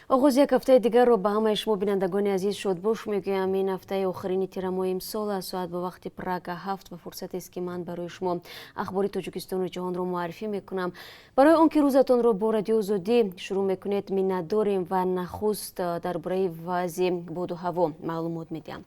Оғози як ҳафтаи дигарро ба ҳамаи шумо, бинандагони азиз, шодбош мегӯям. Ин ҳафтаи охирини тирамоҳи имсол аст. Соат бо вақти Прага 7 ва фурсатест, ки ман барои шумо ахбори Тоҷикистону ҷаҳонро муаррифӣ мекунам. Барои он ки рӯзатонро бо Радиои Озодӣ шурӯъ мекунед, миннатдорем ва нахуст дар бораи вазъи боду ҳаво маълумот медиҳам.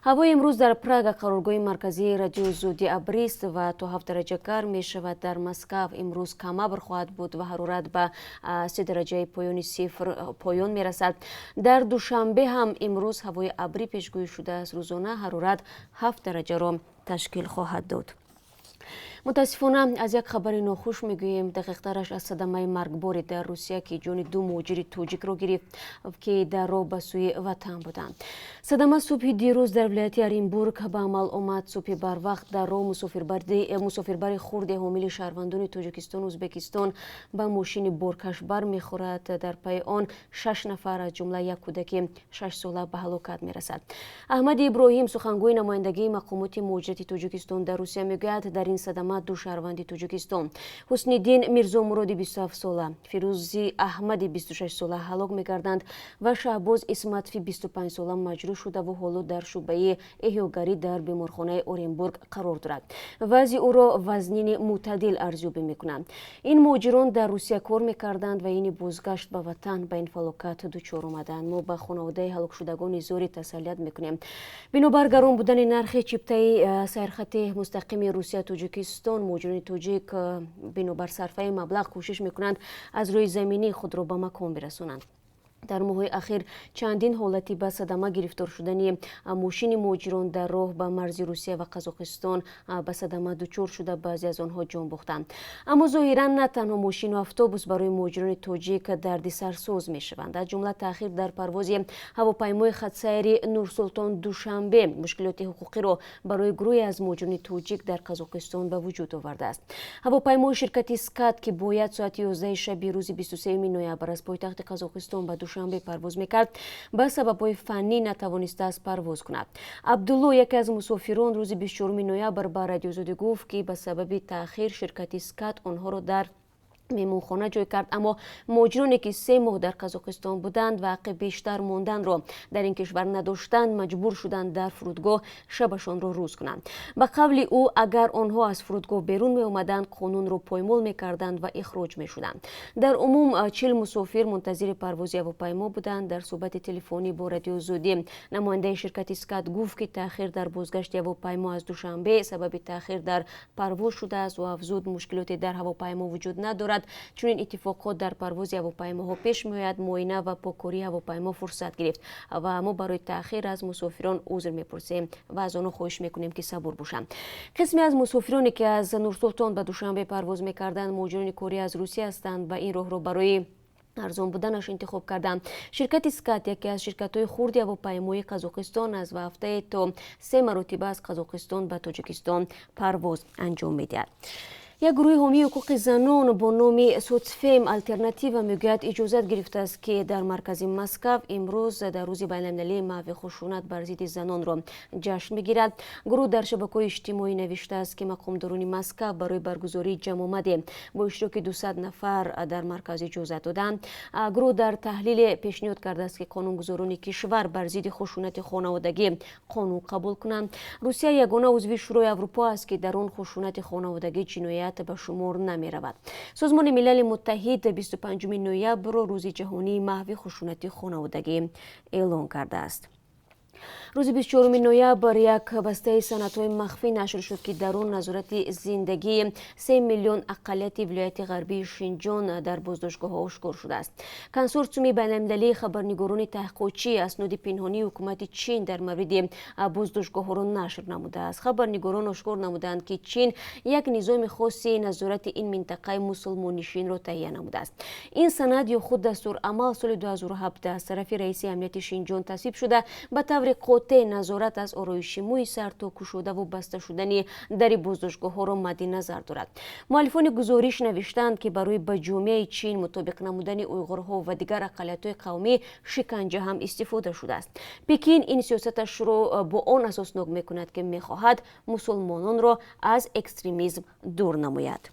Ҳавои имрӯз дар Прага, қароргоҳи марказии Радиои Озодӣ, абрист ва то 7 дараҷа гарм мешавад. Дар Москав имрӯз камабр хоҳад буд ва ҳарорат ба 3 дараҷаи поёни сифр поён мерасад. Дар Душанбе ҳам имрӯз ҳавои абрӣ пешгӯӣ шудааст. Рӯзона ҳарорат 7 дараҷаро ташкил хоҳад дод. Мутаассифона, аз як хабари нохуш мегӯем, дақиқтараш аз садамаи маргборе дар Русия, ки ҷони ду муҳоҷири тоҷикро гирифт, ки дар роҳ ба сӯи ватан буданд. Садама субҳи дирӯз дар вилояти Оренбург ба амал омад. Субҳи барвақт дар роҳ мусофирбари хурде ҳомили шаҳрвандони Тоҷикистону Ӯзбекистон ба мошини боркаш бармехӯрад. Дар пайи он шаш нафар, аз ҷумла як кӯдаки 6-сола, ба ҳалокат мерасад. Аҳмади Иброҳим, сухангӯи намояндагии мақомоти муҳоҷирати Тоҷикистон дар Русия, мегӯяд, дар ин садама ду шаҳрванди Тоҷикистон, Ҳусниддин Мирзомуроди 27-сола, Фирӯзи Аҳмади 26-сола ҳалок мегарданд ва Шаҳбоз Исматови 25-сола маҷрӯҳ шудаву ҳоло дар шӯъбаи эҳёгарӣ дар беморхонаи Оренбург қарор дорад. Вазъи ӯро вазнини мӯътадил арзёбӣ мекунанд. Ин муҳоҷирон дар Русия кор мекарданд ва ҳини бозгашт ба ватан ба ин фалокат дучор омаданд. Мо ба хонаводаи ҳалокшудагон изҳори тасаллият мекунем. Бинобар гарон будани нархи чиптаи сайрхати мустақими Русия Тоҷикистон, муҳоҷирони тоҷик бинобар сарфаи маблағ кӯшиш мекунанд, аз рӯи заминӣ худро ба макон бирасонанд. Дар моҳҳои ахир чандин ҳолати ба садама гирифтор шудани мошини муҳоҷирон дар роҳ ба марзи Русия ва Қазоқистон ба садама дучор шуда, баъзе аз онҳо ҷон бохтанд. Аммо зоҳиран на танҳо мошину автобус барои муҳоҷирони тоҷик дардисарсоз мешаванд. Аз ҷумла таъхир дар парвози ҳавопаймои хатсайри Нурсултон Душанбе мушкилоти ҳуқуқиро барои гурӯҳе аз муҳоҷирони тоҷик дар Қазоқистон ба вуҷуд овардааст. Ҳавопаймои ширкати Скат, ки бояд соати 11 шаби рӯзи 23 ноябр аз пойтахти Қазоқистон ба Душанбе парвоз мекард, ба сабабҳои фаннӣ натавонистааст парвоз кунад. Абдулло, яке аз мусофирон, рӯзи 24 ноябр ба Радиои Озодӣ гуфт, ки ба сабаби таъхир ширкати Скат онҳоро дар меҳмонхона ҷой кард. Аммо муҳоҷироне, ки 3 моҳ дар Қазоқистон буданд ва ҳаққи бештар монданро дар ин кишвар надоштанд, маҷбур шуданд дар фурудгоҳ шабашонро рӯз кунанд. Ба қавли ӯ, агар онҳо аз фурудгоҳ берун меомаданд, қонунро поймол мекарданд ва ихроҷ мешуданд. Дар умум 40 мусофир мунтазири парвози ҳавопаймо буданд. Дар суҳбати телефонӣ бо Радиои Озодӣ намояндаи ширкати Скат гуфт, ки таъхир дар бозгашти ҳавопаймо аз Душанбе сабаби таъхир дар парвоз шудааст. Ӯ афзуд, мушкилоте дар ҳавопаймо вуҷуд надорад, чунин иттифоқот дар парвози ҳавопаймоҳо пеш меояд. Муоина ва поккории ҳавопаймо фурсат гирифт ва мо барои таъхир аз мусофирон узр мепурсем ва аз онҳо хоҳиш мекунем, ки сабур бошанд. Қисме аз мусофироне, ки аз Нурсултон ба Душанбе парвоз мекарданд, муҳоҷирони корӣ аз Русия ҳастанд ва ин роҳро барои арзон буданаш интихоб карданд. Ширкати Скат яке аз ширкатҳои хурди ҳавопаймоии Қазоқистон аст ва ҳафтае то се маротиба аз Қазоқистон ба Тоҷикистон парвоз анҷом медиҳад. Як гурӯҳи ҳомии ҳуқуқи занон бо номи Соцфем Алтернатива мегӯяд, иҷозат гирифтааст, ки дар маркази Москав имрӯз дар Рӯзи байналмилалии маҳви хушунат бар зидди занонро ҷашн бигирад. Гурӯҳ дар шабакаҳои иҷтимоӣ навиштааст, ки мақомдорони Москав барои баргузории ҷамъомаде бо иштироки 200 нафар дар марказ иҷозат доданд. Гурӯҳ дар таҳлиле пешниҳод кардааст, ки қонунгузорони кишвар бар зидди хушунати хонаводагӣ қонун қабул кунанд. Русия ягона узви Шӯрои Аврупо аст, ки дар он хушунати хонаводагӣ ҷиноят ба шумор намеравад. Созмони Милали Муттаҳид 25 ноябрро Рӯзи ҷаҳонии маҳви хушунати хонаводагӣ эълон кардааст. Рӯзи 24 ноябр як бастаи санадҳои махфӣ нашр шуд, ки дар он назорати зиндагии 3 миллион ақаллияти вилояти ғарбии Шинҷон дар боздоштгоҳҳо ошкор шудааст. Консорсиуми байналмилалии хабарнигорони таҳқиқотчӣ асноди пинҳонии ҳукумати Чин дар мавриди боздоштгоҳҳоро нашр намудааст. Хабарнигорон ошкор намуданд, ки Чин як низоми хоси назорати ин минтақаи мусулмоннишинро таҳия намудааст. Ин санад ё худ дастурамал соли 2017 аз тарафи раиси амнияти Шинҷон тасвиб шуда, ба таври қотеъ назорат аз ороиши мӯи сар то кушодаву баста шудани дари боздоштгоҳҳоро мадди назар дорад. Муаллифони гузориш навиштанд, ки барои ба ҷомеаи Чин мутобиқ намудани уйғурҳо ва дигар ақаллиятҳои қавмӣ шиканҷа ҳам истифода шудааст. Пекин ин сиёсаташро бо он асоснок мекунад, ки мехоҳад мусулмононро аз экстремизм дур намояд.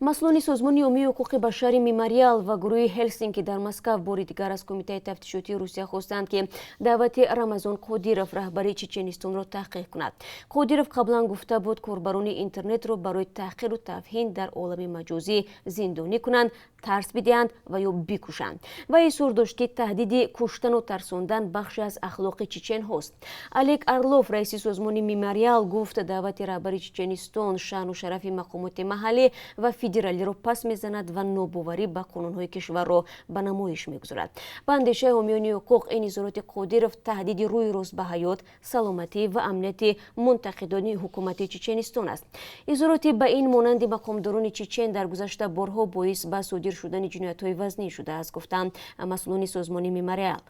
Масъулони Созмони ҳомии ҳуқуқи башари «Мемориал» ва гурӯҳи Ҳелсинки дар Москав бори дигар аз Кумитаи тафтишотии Русия хостанд, ки даъвати Рамазон Қодиров, раҳбари Чеченистонро, таҳқиқ кунад. Қодиров қаблан гуфта буд, корбарони интернетро барои таҳқиру тавҳин дар олами маҷозӣ зиндонӣ кунанд, тарс бидиҳанд ва ё бикушанд ва изҳор дошт, ки таҳдиди куштану тарсондан бахше аз ахлоқи чеченҳост. Олег Орлов, раиси созмони «Мемориал», гуфт, даъвати раҳбари Чеченистон шаъну шарафи мақомоти маҳаллӣ ва федералиро пас мезанад ва нобоварӣ ба қонунҳои кишварро ба намоиш мегузорад. Ба андешаи ҳомиёни ҳуқуқ, ин изҳороти Қодиров таҳдиди рӯи рост ба ҳаёт, саломатӣ ва амнияти мунтақидони ҳукумати Чеченистон аст. Изҳороти ба ин монанди мақомдорони чечен дар гузашта борҳо боис ба содир шудани ҷиноятҳои вазнин шудааст, гуфтанд масъулони созмони «Мемориал».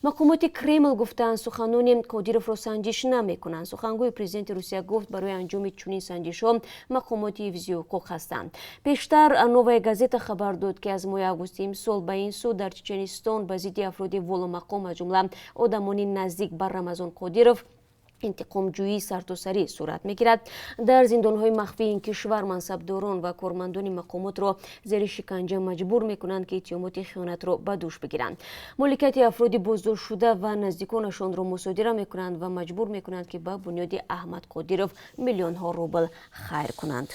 Мақомоти Кремл гуфтаанд, суханони Қодировро санҷиш намекунанд. Сухангӯи президенти Русия гуфт, барои анҷоми чунин санҷишҳо мақомоти ҳифзи ҳуқуқ ҳастанд. Пештар «Новая газета» хабар дод, ки аз моҳи августи имсол ба ин сӯ дар Чеченистон ба зидди афроди воломақом, аз ҷумла одамони наздик ба Рамазон Қодиров, интиқомҷӯии сартосарӣ сурат мегирад. Дар зиндонҳои махфии ин кишвар мансабдорон ва кормандони мақомотро зери шиканҷа маҷбур мекунанд, ки иттиҳомоти хиёнатро ба дӯш бигиранд. Моликияти афроди боздоштшуда ва наздиконашонро мусодира мекунанд ва маҷбур мекунанд, ки ба бунёди Аҳмад Қодиров миллионҳо рубл хайр кунанд.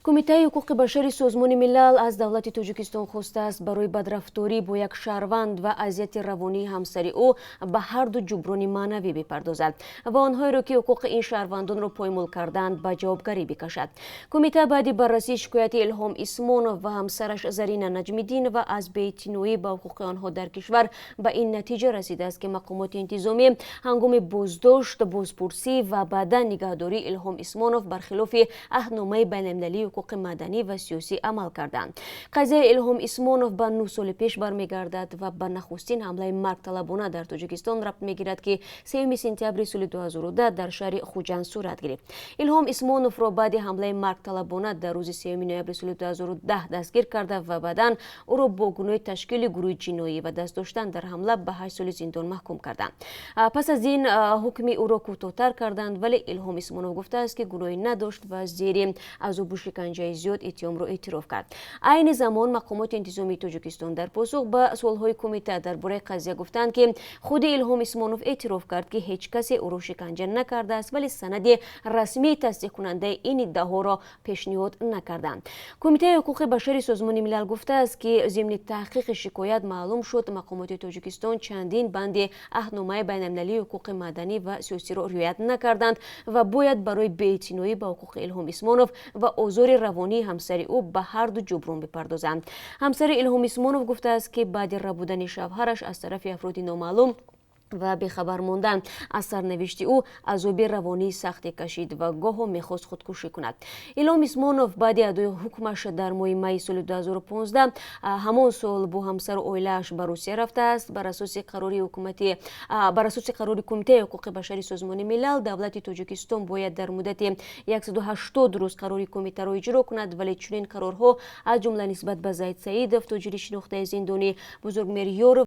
Кумитаи ҳуқуқи башари Созмони Милал аз давлати Тоҷикистон хостааст, барои бадрафторӣ бо як шаҳрванд ва азияти равонии ҳамсари ӯ ба ҳарду ҷуброни маънавӣ бипардозад ва онҳоеро, ки ҳуқуқи ин шаҳрвандонро поймол карданд, ба ҷавобгарӣ бикашад. Кумита баъди баррасии шикояти Илҳом Исмонов ва ҳамсараш Зарина Наҷмиддинова аз беэътиноӣ ба ҳуқуқи онҳо дар кишвар ба ин натиҷа расидааст, ки мақомоти интизомӣ ҳангоми боздошт, бозпурсӣ ва баъдан нигаҳдории Илҳом Исмонов бархилофи Аҳдномаи байналмилалии ҳуқуқи маданӣ ва сиёсӣ амал карданд. Қазияи Илҳом Исмонов ба 9 соли пеш бармегардад ва ба нахустин ҳамлаи маргталабона дар Тоҷикистон рабт мегирад, ки 3 сентябри соли 2010 дар шаҳри Хуҷанд сурат гирифт. Илҳом Исмоновро баъди ҳамлаи маргталабона дар рӯзи 3 ноябри соли 2010 дастгир карда ва баъдан ӯро бо гуноҳи ташкили гурӯҳи ҷиноӣ ва даст доштан дар ҳамла ба 8 соли зиндон маҳкум карданд. Пас аз ин ҳукми ӯро кӯтоҳтар карданд, вале Илҳом Исмонов гуфтааст, ки гуноҳе надошт ва зери азобу шиканҷаи зиёд иттиҳомро эътироф кард. Айни замон мақомоти интизомии Тоҷикистон дар посух ба суолҳои кумита дар бораи қазия гуфтанд, ки худи Илҳом Исмонов эътироф кард, ки ҳеҷ касе ӯро шиканҷа накардааст, вале санади расмии тасдиқкунандаи ин иддаоҳоро пешниҳод накарданд. Кумитаи ҳуқуқи башари Созмони Милал гуфтааст, ки зимни таҳқиқи шикоят маълум шуд, мақомоти Тоҷикистон чандин банди Аҳдномаи байналмилалии ҳуқуқи маданӣ ва сиёсиро риоят накарданд ва бояд барои беэътиноӣ ба ҳуқуқи Илҳом Исмонов ва озори равонии ҳамсари ӯ ба ҳарду ҷуброн бипардозанд. Ҳамсари Илҳом Исмонов гуфтааст, ки баъди рабудани шавҳараш аз тарафи афроди номаълум ва бехабар мондан аз сарнавишти ӯ азоби равонии сахте кашид ва гоҳо мехост худкушӣ кунад. Илҳом Исмонов баъди адои ҳукмаш дар моҳи майи соли 2015 ҳамон сол бо ҳамсару оилааш ба Русия рафтааст. Бар асоси қарори Кумитаи ҳуқуқи башари Созмони Милал, давлати Тоҷикистон бояд дар муддати 180 рӯз қарори кумитаро иҷро кунад, вале чунин қарорҳо, аз ҷумла нисбат ба Зайд Саидов, тоҷири шинохтаи зиндонӣ, Бузургмеҳр Ёров.